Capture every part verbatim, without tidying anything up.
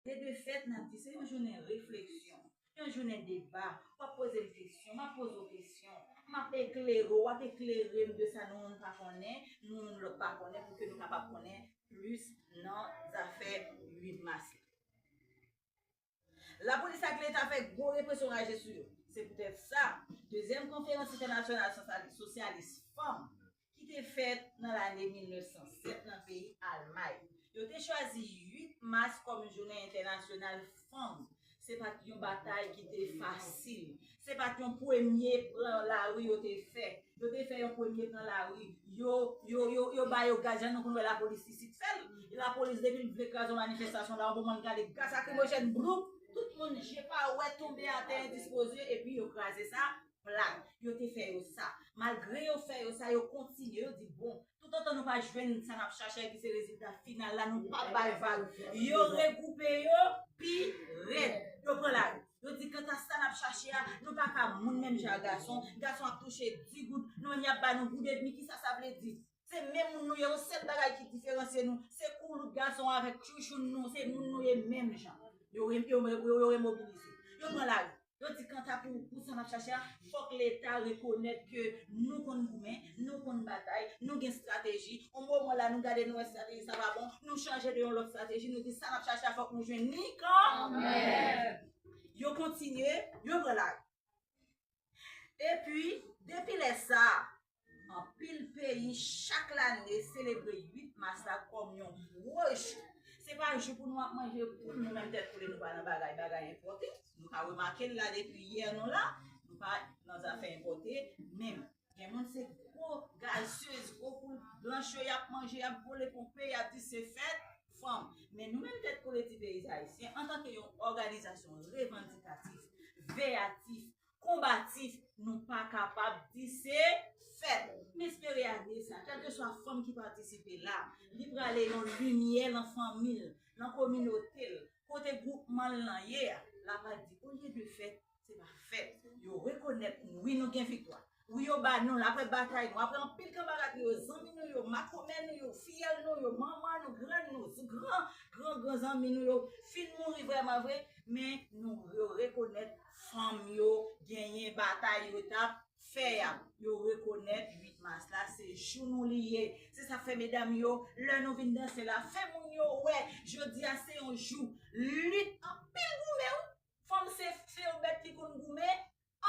E de fèt, n ap di se yon jounen refleksyon, yon jounen deba. W ap poze m kesyon, m ap poze w kesyon, m ap eklere w, w ap eklere m de sa nou youn pa konnen, nou youn lòt pa konnen, pou ke nou kapab konnen plis nan zafè uit mas la. Lapolis ak Leta fè gwo represyon raje sou yo. Se poutèt sa, dezyèm konferans entènasyonal sosyalis fanm ki te fèt nan lane mil nèf san sèt nan peyi Almay. Yo te chwazi uit mas kòm jounen entènasyonal fanm. Se pa t yon batay ki te fasil. Se pa t yon premye pran lari yo te fè. Yo te fè yon premye pran lari. Yo, yo, yo, yo ba yo gaz, jan nou konn wè lapolis isit fè l. Lapolis, depi l vle kraze yon manifestasyon la, yon moman l gade gaz lakrimojèn, bloup, tout moun je pa wè, tonbe atè endispoze, epi yo kraze sa plat. Yo te fè yo sa. Malgre yo fè yo sa, yo kontinye, yo di, bon, toutotan nou pa jwenn sa n ap chache a ki se rezilta final la, nou p ap bay vag. Yo regwoupe yo pi rèd. Yo pran lari. Yo di, kanta sa n ap chache a, nou pa ka moun menm jan ak gason. Gason ap touche dis goud, nou menm y ap ba nou goud edmi. Kisa sa vle di? Se menm moun nou ye, yon sèl bagay ki diferansye nou, se koulout gason avèk chouchoun nou, se moun nou ye menm jan. Yo re-, yo, yo, yo remobilize. Yo pran lari. Yo di kanta pou, pou sa n ap chache a, fòk Leta rekonèt ke nou konn goumen, nou konn batay, nou gen estrateji. Yon moman la, nou gade nou wè estrateji sa pa bon, nou chanje de yon lòt estrateji, nou di sa n ap chache a, fòk nou jwenn li kanmenm. Yo kontinye, yo pran lari. Epi, depi lè sa a, anpil peyi chak lane selebre uit mas la kòm yon gwo jou. Se pa jou pou nou ap manje poul, nou menm tèt kole, nou pa nan bagay, bagay enpòte. Nou ka remake l la depi yè nou la, nou pa nan zafè enpòte menm. Gen moun se gwo gazez, gwo poul blanch yo y ap manje, y ap vole ponpe, y ap di se fèt fanm. Men nou menm tèt kole ti peyi ayisyen, antanke yon òganizasyon revandikatif, veyatif, konbatif, nou pa kapab di se fèt. M espere ane sa, kèlkeswa fanm ki patisipe la, li prale yon limyè nan fanmi l, nan kominote l, kote gwoupman l lan ye a, l ap di, olye de fèt, se pa fèt. Yo rekonèt nou, wi, nou gen viktwa. Wi, yo ba nou l, apre batay nou, apre anpil kanmarad nou yo, zanmi nou yo, makomè nou yo, fiyèl nou yo, manman nou, grann nou, gran, gran, gran zanmi nou yo, fin mouri vrèman vre, men nou, yo rekonèt fanm yo genyen batay yo t ap fè a. Yo rekonèt uit mas la, se jou nou li ye. Se sa k fè, medam yo, lè nou vin danse la, fè moun yo wè, jodi a se yon jou lit, anpil goumen, wi. Fanm se, se yon bèt ki konn goumen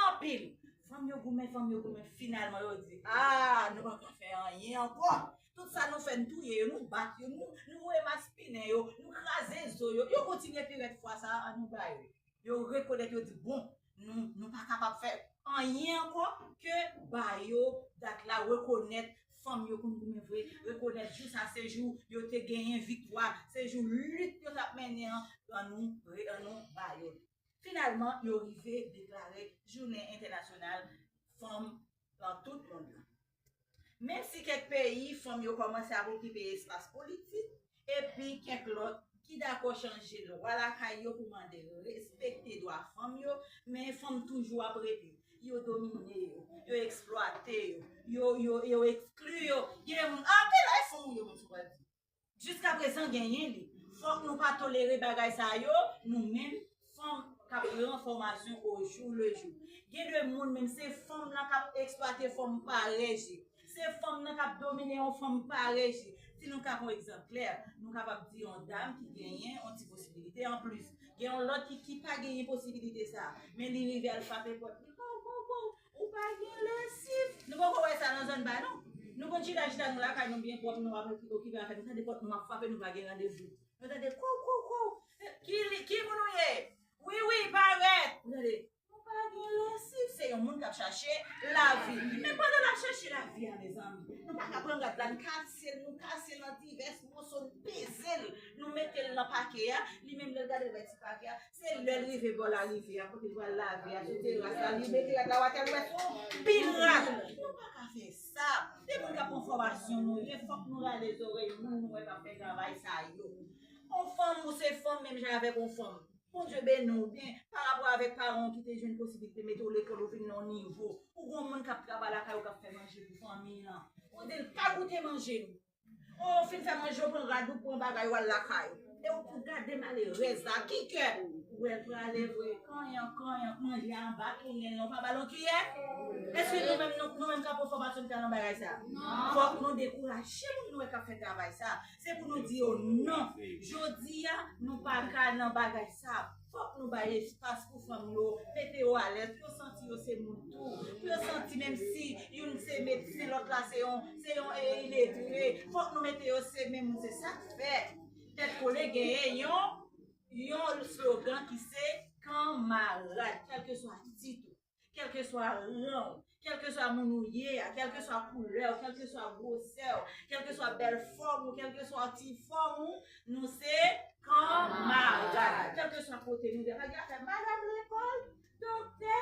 anpil. Fanm yo goumen, fanm yo goumen, finalman yo di, a, nou pa ka fè anyen ankò. Tout sa nou fè, n touye yo, nou bat yo, nou, nou voye maspinen yo, nou kraze zo yo. Yo kontinye pi rèd fwa sa a, ann nou ba yo. Yo rekonèt, yo di, bon, nou, nou pa kapab fè anyen ankò ke ba yo dat la, rekonèt fanm yo konn goumen vre, rekonèt jou sa se jou yo te genyen viktwa, se jou lit yo t ap mennen an, ann nou, re-, ann nou ba yo li. Finalman, yo rive deklare Jounen Entènasyonal Fanm nan tout mond lan. Menm si kèk peyi, fanm yo kòmanse ap okipe espas politik, epi kèk lòt ki dakò chanje lwa lakay yo pou mande respekte dwa fanm yo, men fanm toujou ap rete. Yo domine yo, yo eksplwate yo, yo, yo, yo ekskli yo. Gen moun, anpil ay fanm yo menm sou pral di. Jiskaprezan genyen li. Fòk nou pa tolere bagay sa yo, nou menm, fanm k ap pran fòmasyon o jou le jou. Gen de moun menm, se fanm nan k ap eksplwate fanm parèy li. Se fanm nan k ap domine yon fanm parèy li. Si nou ka pran egzanp klè, nou kapab di yon dam ki genyen yon ti posibilite anplis. Gen yon lòt ki, ki pa genyen posibilite sa. Men li rive al frape pòt li. Kow, kow, kow. Ou pa gen lesiv. Nou poko wè sa nan zòn pa nou. Nou konn chita chita nou lakay nou byen pwòp, nou ap okipe afè nou. Tande pòt nou ap frape, nou pa gen randevou. Nou tande kow, kow, kow. Ki li, ki moun ou ye? Wi, wi, parèt. Ou tande, nou pa gen lesiv. Se yon moun k ap chache lavi. Men pandan l ap chache lavi a, mezanmi, nou pa ka pran rad la, n kase l, nou kase l an divès moso, n peze l, nou mete l nan pake a. Li menm lè l gade l wè ti pake a, se lè l rive bò larivyè a, kote l pral lave a, sou teras la, li mete rad la atè, l wè se yon pil rad. Nou pa ka fè sa. Se moun k ap pran fòmasyon nou ye, fòk nou rale zòrèy moun nou wè k ap fè travay sa yo. Yon fanm, ou se fanm menm jan avèk yon fanm. Bondye beni w byen, pa rapò avèk paran w ki te jwenn posiblite mete w lekòl, ou vin nan yon nivo. Ou gon moun k ap travay lakay ou k ap fè manje pou fanmi an. Ou di l pa goute manje nou. O, fin fè manje, w pran rad ou, pran bagay ou al lakay ou. E w pou gade malerèz la, ki kè? Ou wè l prale vre, kanyan, kanyan, manje anba kounen l, ou pa ba l yon kiyè? Èske nou menm, nou, nou menm k ap pran fòmasyon, nou t al nan bagay sa? Fòk nou dekouraje moun nou wè k ap fè travay sa. Se pou nou di yo non. Jodi a, nou pa ka nan bagay sa. Fòk nou bay espas pou fanm yo, mete yo alèz, pou yo santi yo se moun tou. Pou yo santi menm si youn se medsen, lòt la se yon, se yon e, iletre. Fòk nou mete yo se menm moun, se sa k fè Tèt Kole genyen yon, yon slogan ki se kanmarad, kèlkeswa tit ou, kèlkeswa ran w, kèlkeswa moun ou ye a, kèlkeswa koulè w, kèlkeswa gwosè w, kèlkeswa bèl fòm ou, kèlkeswa ti fòm ou, nou se kanmarad. Kèlkeswa kote nou ye, pa gen afè madanm lekòl, doktè,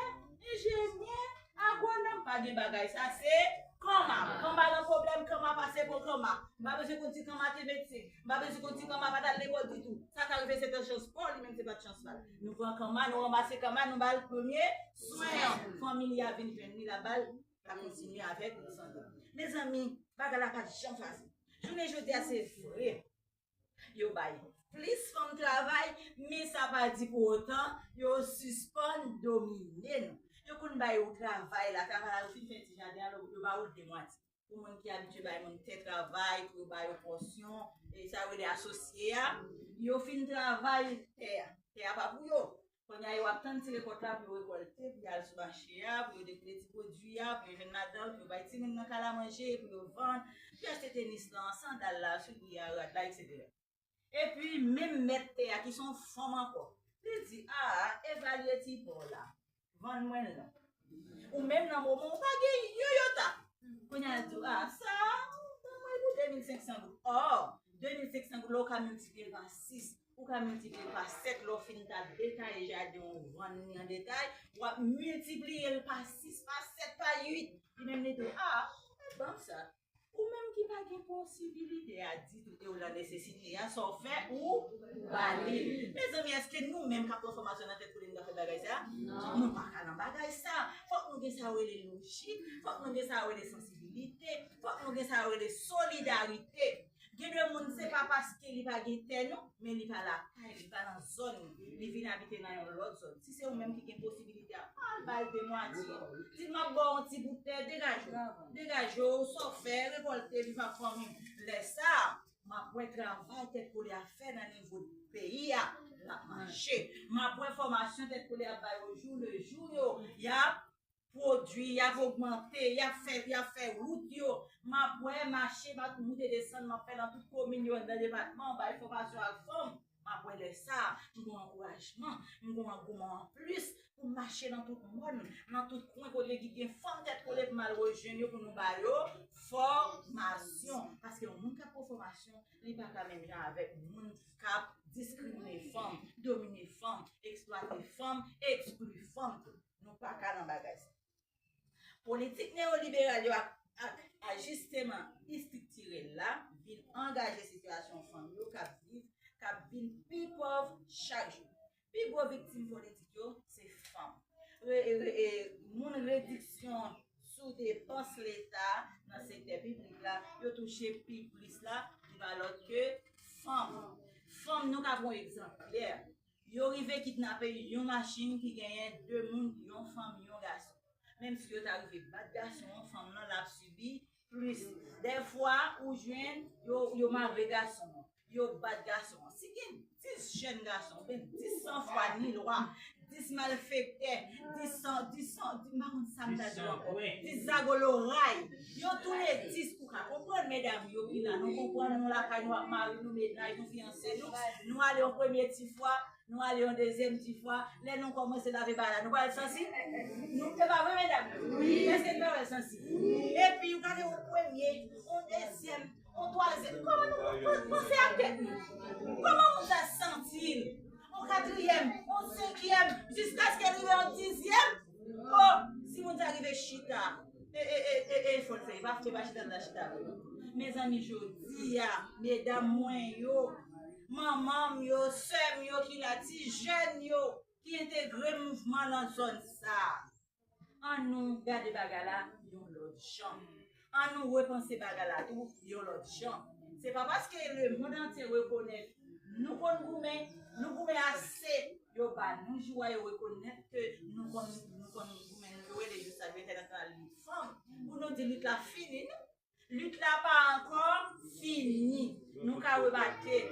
enjenyè, agwonòm, pa gen bagay sa, se kanma. Kanma nan pwoblèm, kanma pase pou kanma. M pa bezwen konn si kanma te medsen. M pa bezwen konn si kanma pa t al lekòl ditou. Sa ka rive se te chans pa w, li menm se pa t chans pa l. Nou pran kanma, nou ranmase kanma, nou ba l premye swen an. Fanmi li a vin jwenn li, l ap ba l, l ap kontinye avèk li sante. Mezanmi, bagay la pa t janm fasil. Jounen jodi a, se vre. Yo bay plis fanm travay, men sa pa di pou otan yo sispann domine nou. Yo konn bay ou travay la, travay la, yo fin fè ti jaden an, yo ba ou l de mwatye. Pou moun ki abitye bay moun tè travay, pou yo ba yo pòsyon, e sa yo rele asosye a, yo fin travay tè a. Tè a pa pou yo. Kounye a, yo ap tann ti rekòt la pou yo rekòlte, pou y al sou mache a, pou yo dekoule ti pwodui a, pou yo jwenn ladan l, pou yo bay timoun nan kay la manje, pou yo vann, pou yo achte tenis lan, sandal la, soulye a, rad la, etsetera. Epi, menm mèt tè a, ki se yon fanm ankò, li di, a, evalye ti pò la, vann mwen l non. Ou menm nan moman, ou pa gen yon yota. Kounye a, l di w, a, sa, ban mwen pou de mil senk san goud. Ò, de mil senk san goud la, ou ka miltipliye l pa sis. Ou ka miltipliye l pa sèt, lè w fin ta detaye jaden w, vann li an detay, w ap miltipliye l pa sis, pa sèt, pa uit. Li menm li di w, a, ban m sa. Ou menm ki pa gen posibilite a ditou e w nan nesesite a, sa w fè, ou ba li l. Mezanmi, èske nou menm k ap pran fòmasyon nan Tèt Kole nou ka fè bagay sa? Non. Nou pa ka nan bagay sa. Fòk nou gen sa yo rele lojik, fòk nou gen sa yo rele sansibilite, fòk nou gen sa yo rele solidarite. Gen de moun, se pa paske li pa gen tè non, men li pa lakay li, li pa nan zòn li, li vin abite nan yon lòt zòn. Si se ou menm ki gen posibilite a, al ba l de mwatye. Di l, m ap ba w yon ti bout tè, degaje w. Degaje w, sa w fè, rekòlte, viv ak fanmi w. Lè sa a, m ap wè travay Tèt Kole ap fè nan nivo peyi a, l ap mache. M ap wè fòmasyon Tèt Kole ap bay yo jou le jou yo, y ap pwodui, y ap ogmante, y ap fè, y ap fè wout yo. M ap wè mache, m ap moute desann, m ap fè nan tout komin yo, anndan depatman, bay fòmasyon ak fanm. M ap wè lè sa a, m gon ankourajman, m gon angouman anplis pou m mache nan tout mòn, nan tout kwen kote ki gen fanm Tèt Kole pou m al rejwenn yo, pou nou ba yo fòmasyon. Paske yon moun k ap pran fòmasyon, li pa ka menm jan avèk moun k ap diskrimine fanm, domine fanm, eksplwate fanm, ekskli fanm tou. Nou pa ka nan bagay sa. Politik neyoliberal yo ak, ak ajisteman estriktirèl la vin angaje sitiyasyon fanm yo k ap viv, k ap vin pi pòv chak jou. Pi gwo viktim politik yo, se fanm. Re, re, e, moun rediksyon sou depans Leta nan sektè piblik la, yo touche pi plis la, ki pa lòt ke fanm. Fanm, nou ka pran yon egzanp klè. Yo rive kidnape yon machin ki genyen de moun, yon fanm, yon gason. Menm si yo ta rive bat gason an, fanm lan l ap sibi plis. Dèfwa, ou jwenn yo, yo mare gason an, yo bat gason an. Si gen dis jèn gason, oubyen dis sanfwa ni lwa, dis malfektè, dis san, dis san, dis, m pa konn sa m ta di ankò, dis zagolo ray, yo touye dis, ou ka konprann, medam yo ki la, nou konprann, nou lakay nou ap mari nou, mennaj nou, fiyanse nou, nou ale yon premye ti fwa, nou ale yon dezyèm ti fwa, lè nou kòmanse lave bagay la, nou pral sansi? Nou, se pa vre, medam? Wi. Èske nou pa pral sansi? Epi, ou gade yon premye, yon dezyèm, yon twazyèm, kòman nou pa panse ak tèt nou? Kòman moun sa santi l? Yon katriyèm, yon senkyèm, jiskaske l rive yon dizyèm? O, si moun sa rive chita, e, e, e, e, e, fò l fè, e pa, e pa chita l ta chita vre. Mezanmi, jodi a, medam mwen yo, manman m yo, sè m yo ki la, ti jèn yo ki entegre mouvman nan zòn sa a, ann nou gade bagay la yon lòt jan. Ann nou repanse bagay la tou yon lòt jan. Se pa paske lemonn antye rekonèt Nou konn goumen, nou goumen ase. Yo ba nou jou a, yo rekonèt ke nou konn nou konn goumen, nou yo rele jou sa Lè Entènasyonal Lit Fanm. Pou nou di lit la fini, non. Lit la pa ankò fini. Nou ka rebate.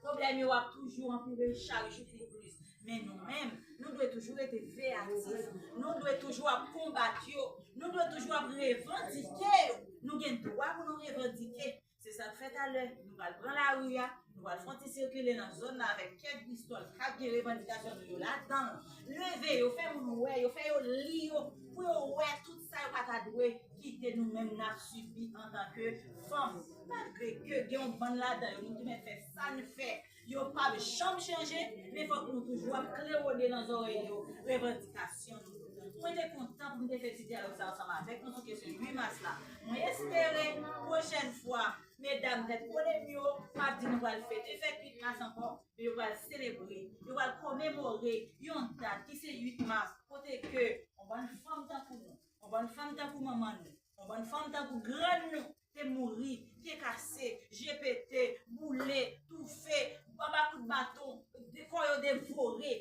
Pwoblèm yo ap toujou anpire chak jou pi plis. Men nou menm, nou dwe toujou rete veyatif. Nou dwe toujou ap konbat yo. Nou dwe toujou ap revandike yo. Nou gen dwa pou nou revandike. Se sa k fè talè, nou pral pran lari a, nou pral fè yon ti sikile nan zòn nan avèk kèk bistòl k ap gen revandikasyon nou yo ladan l. Leve yo, fè moun wè yo, fè yo li yo, pou yo wè tout sa yo pa ta dwe kite nou menm n ap sibi antanke fanm. Malgre ke gen yon bann ladan yo, nou tounen fè sa n fè, yo p ap janm chanje, men fòk nou toujou ap klewone nan zòrèy yo revandikasyon nou. Mwen te kontan pou m te fè ti dyalòg sa ansanm avèk nou sou kesyon uit mas la. Mwen espere pwochèn fwa, medam tèt pwoblèm yo p ap di nou pral fete fèt uit mas ankò, men yo pral selebre, yo pral komemore yon dat ki se uit mas, kote ke yon bann fanm tankou nou, yon bann fanm tankou manman nou, yon bann fanm tankou grann nou, te mouri, pye kase, je pete, boule, toufe, anba kout baton, de kò yo devore,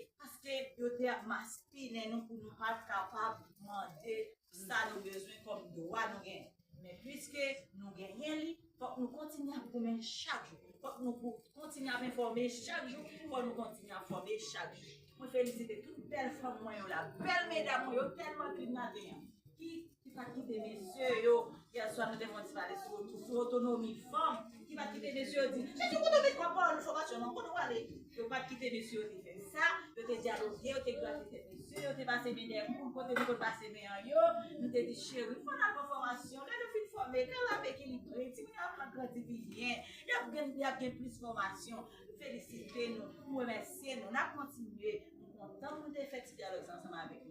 paske yo te ap maspinen nou pou nou pa t kapab mande sa nou bezwen kòm dwa nou genyen. Men piske nou genyen li, fòk nou kontinye ap goumen chak jou. Fòk nou kontinye ap enfòme chak jou. Fòk nou kontinye ap fòme chak jou. Mwen felisite tout bèl fanm mwen yo la, bèl medam mwen yo, tèlman ki malveyan. Ki, ki pa t kite mesye yo, yèswa nou te fè yon ti pale sou, sou otonomi fanm, ki pa t kite mesye yo di, mesye, kote w met kòb w ap fòmasyon non, kote w ale? Yo pa t kite mesye yo te fè sa, yo te dyaloge, yo te grate tèt mesye, yo te pase men dèyè kou, kote nou konn pase men an yo, nou te di, cheri, fò n al pran fòmasyon, lè nou fin fòme, kal ap ekilibre, timoun yo ap grandi pi byen, y ap gen, y ap gen plis fòmasyon, felisite nou, nou remèsye nou, n ap kontinye, nou kontan pou nou te fè ti dyalòg sa ansanm avèk